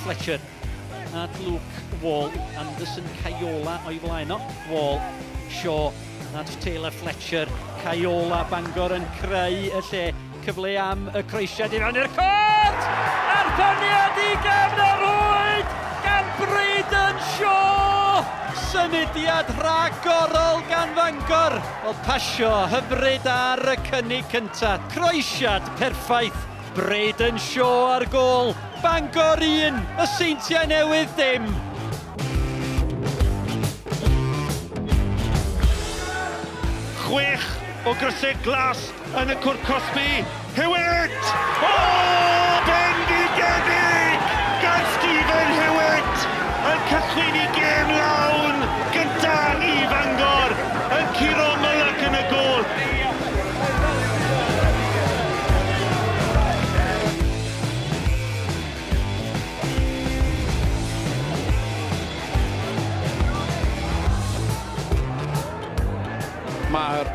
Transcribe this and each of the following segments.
Fletcher at Luke Wall. Anderson Caiola o'i flaen o. Wall, Shaw at Taylor Fletcher. Caiola, Bangor yn creu y lle. Cyfle am y croesiad i fewn i'r cwrt! A'r peniad i gefn y rhwyd gan Brayden Shaw! Symudiad rhagorol gan Fangor. Wel, pasio hyfryd ar y cynnig cyntaf. Croesiad perffaith. Brayden Shaw ar gôl. Bangor 1, y Seintiau Newydd dim. Chwech o grysau glas yn y cwrt cosbi. Hewitt! O! Bendigedig gan Stephen Hewitt! Yn cychwyn i gêm lawn gynta i Fangor, yn curo Mullock yn y gôl. Mae'r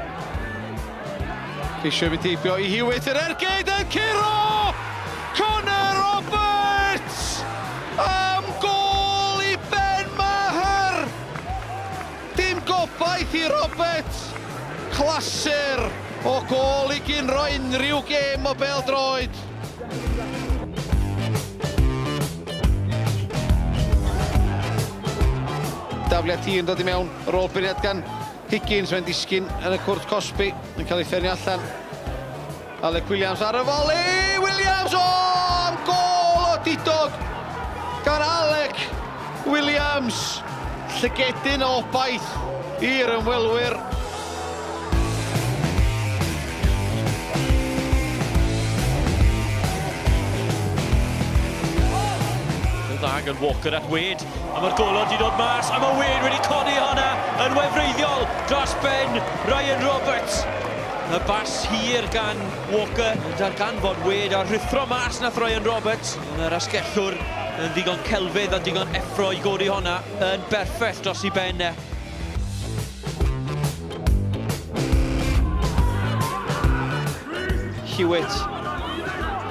ceisio fynd heibio i Hewitt, yr ergyd yn curo! Connor Roberts! Am gôl i Ben Maher! Dim gobaith i Roberts! Clasur o gôl i gynro unrhyw gêm o bêl-droed. Dafliad hir yn dod i mewn ar ôl bwriad gan Higgins, mae'n disgyn yn y cwrt cosbi, yn cael ei fferio allan. Alec Williams ar y foli! Williams! O! Am gôl o didog gan Alec Williams! Llygedyn o obaith i'r ymwelwyr. Dda gan Walker at Wade, a mae'r golod wedi dod mas, a mae Wade wedi codi honna yn wefreiddiol dros ben Ryan Roberts. Y bas hir gan Walker, yn darganfod Wade a rhuthro mas nath Ryan Roberts. Mae'r asgellwr yn ddigon celfydd a digon effro i godi honna yn berffaith dros ei ben e. Hewitt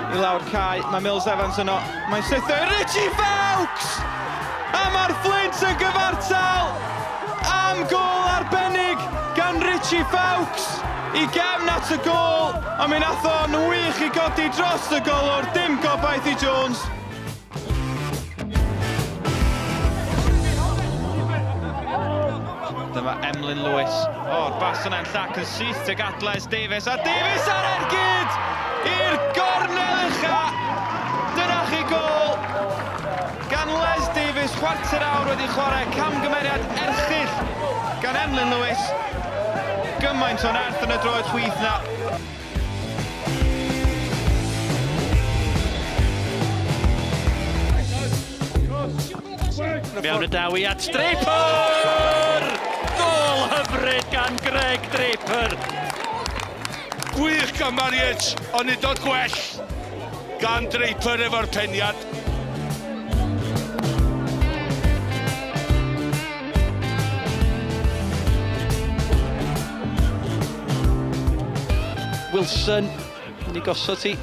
i lawr cae, mae Mills Evans yno, mae'n saethu Richie Fowkes! A mae'r Flint yn gyfartal am gôl arbennig gan Richie Fowkes i gefn at y gôl, a mi nath o'n wych i godi dros y golwr, dim gobaith i Jones. Dyma Emlyn Lewis. O'r bas yna'n llac yn syth tuag at Les Davies. A Davies ar ergyd i'r gornel ucha. Dyna chi gôl gan Les Davies. Chwarter awr wedi chwarae. Camgymeriad erchyll gan Emlyn Lewis. Gymaint o nerth yn y droed chwith na. Mewn y dawi at Draper! Gôl hyfryd gan Greg Draper! Gwych gan Marriott, ond nid oedd gwell gan Draper efo'r peniad. Wilson yn ei gosod hi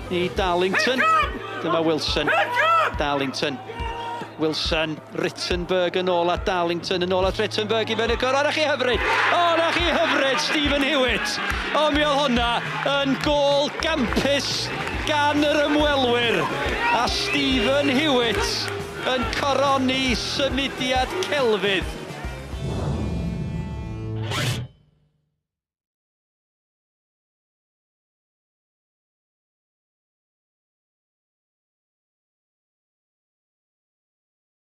i Darlington. Dyma Wilson. Darlington. Wilson, Rittenberg yn ôl at Darlington, yn ôl at Rittenberg i fyny gor. O, na chi hyfryd! O, na chi hyfryd, Stephen Hewitt! O, mi oedd hwnna yn gôl gampus gan yr ymwelwyr. A Stephen Hewitt yn coroni symudiad celfydd.